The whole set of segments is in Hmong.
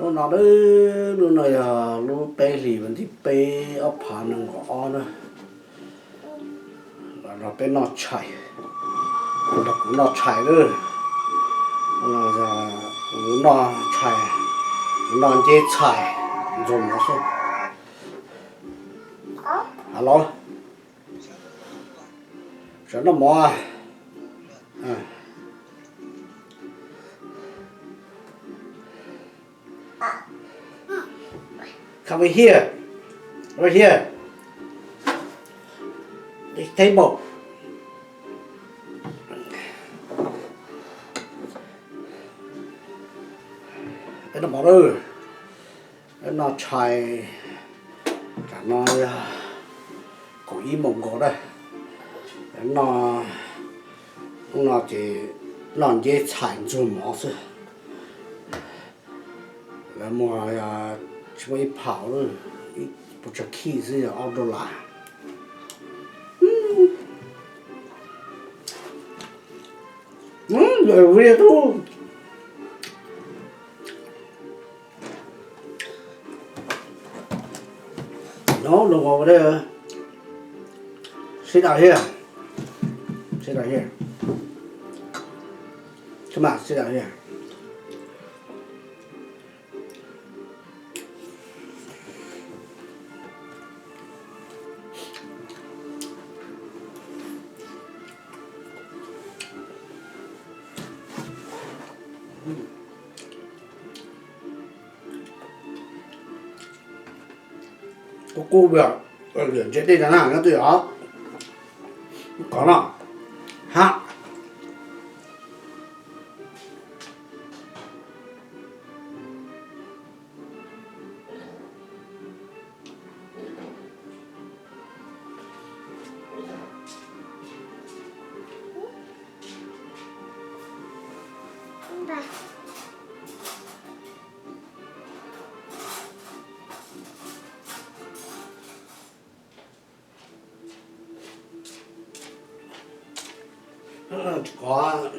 Hnub no, hnub no yog lub peb hlis vas thib peb ob phav nees nkaum ob na. Los nrog peb noj tshais, nrog kuv noj tshais lawm. Kuv noj tshais, kuv noj nceb txhais ntxuag mov xwb. Hello, sawv noj mov. Come here. Right here. This table. Peb noj mov lawm. Peb noj tshais. Tam no yog kaum ib moos nkaus na. Peb noj, hnub no ces noj nceb txhais ntxuag mov xwb. Lawv muag tsis muaj ib phaum, ib puas tsawg khij xwb yog ob dollar. No, no, no, no, no. Sit down here. Sit down here. Come on, sit down here. Kuv kuj liam ntse dej na, nyob twj ywm os. Kov no. Ha. Kov,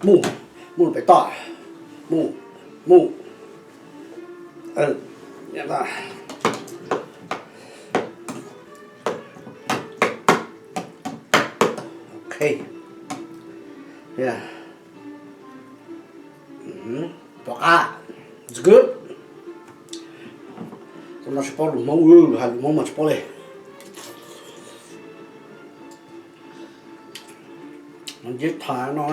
mus, mus pem toj, mus, mus. Ok. Tom qab, it's good. Kuv no tsis paub lus Hmoob, hais lus Hmoob mas tsis paub li. Nceb txhais no.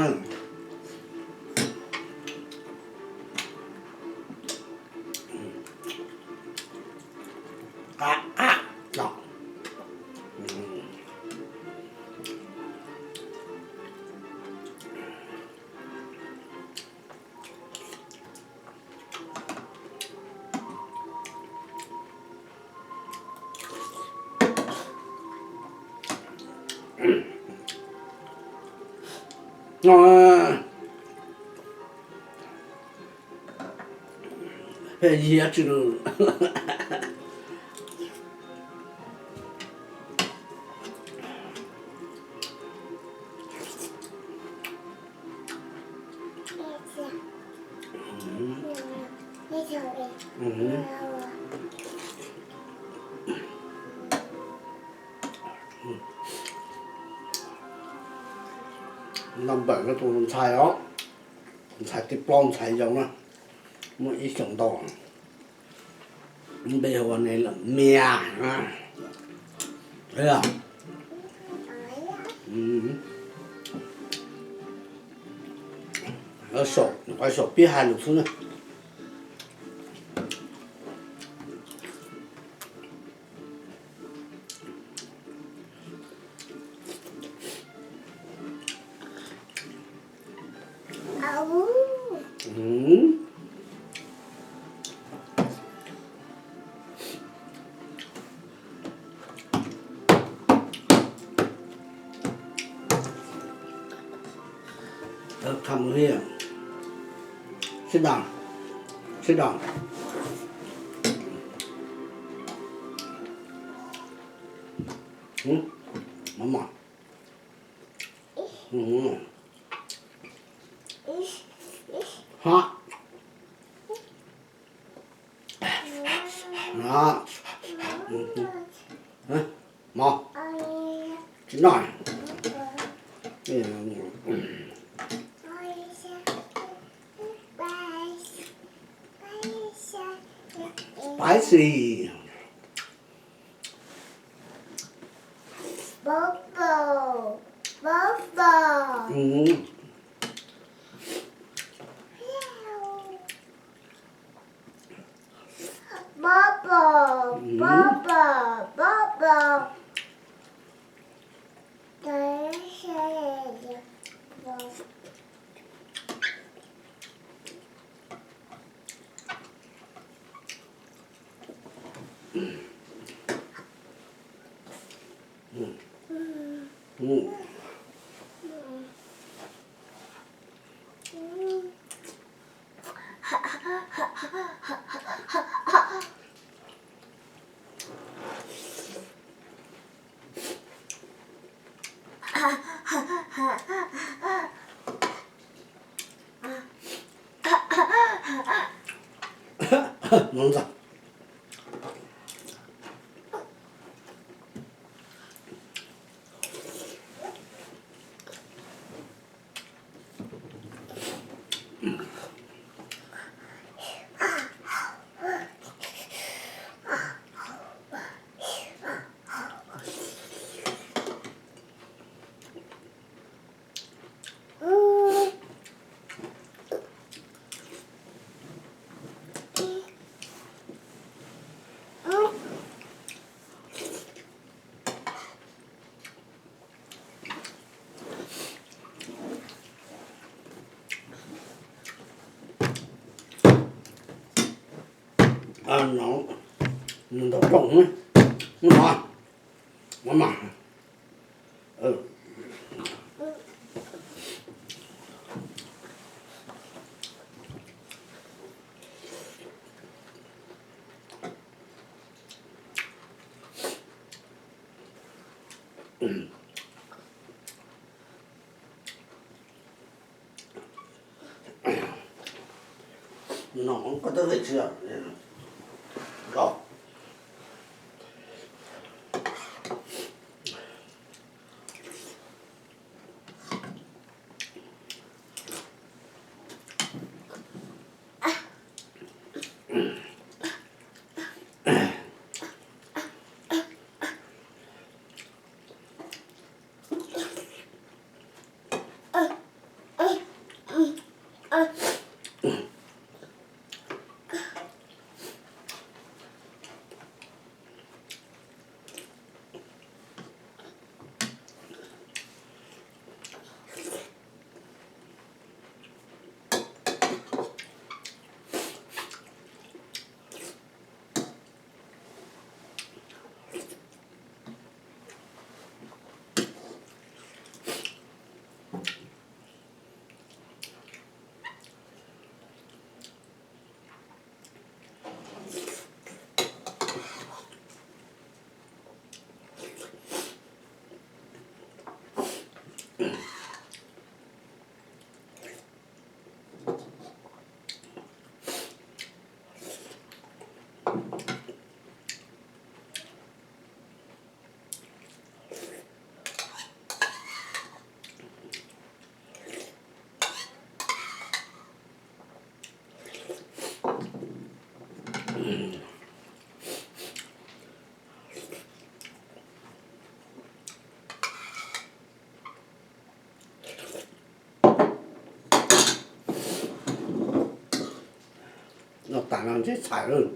Qab qab no. Pheej yig dab tsi lawm. Noj npawm no tus ntxhais os, tus ntxhais tib plaub ntxhais yau na, muaj ib xyoos ntau. Npe hu ua Niam Mias. Saum, saum pib hais lus xwb na. Come here. Sit down. Sit down. Mama. Hot. Mov tsis noj. Spicy. Bubble, bubble. Bubble, bubble, bubble. Ntaus rooj, no, no mas. No koj twb hais tsis yog. No tas no ntsib txhais lawm.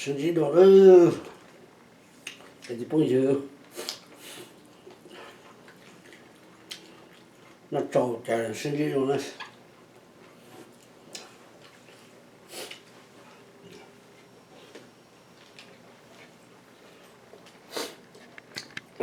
Sib ntsib dua lawm, ces phooj ywg, noj tsau ces sib ntsib dua na.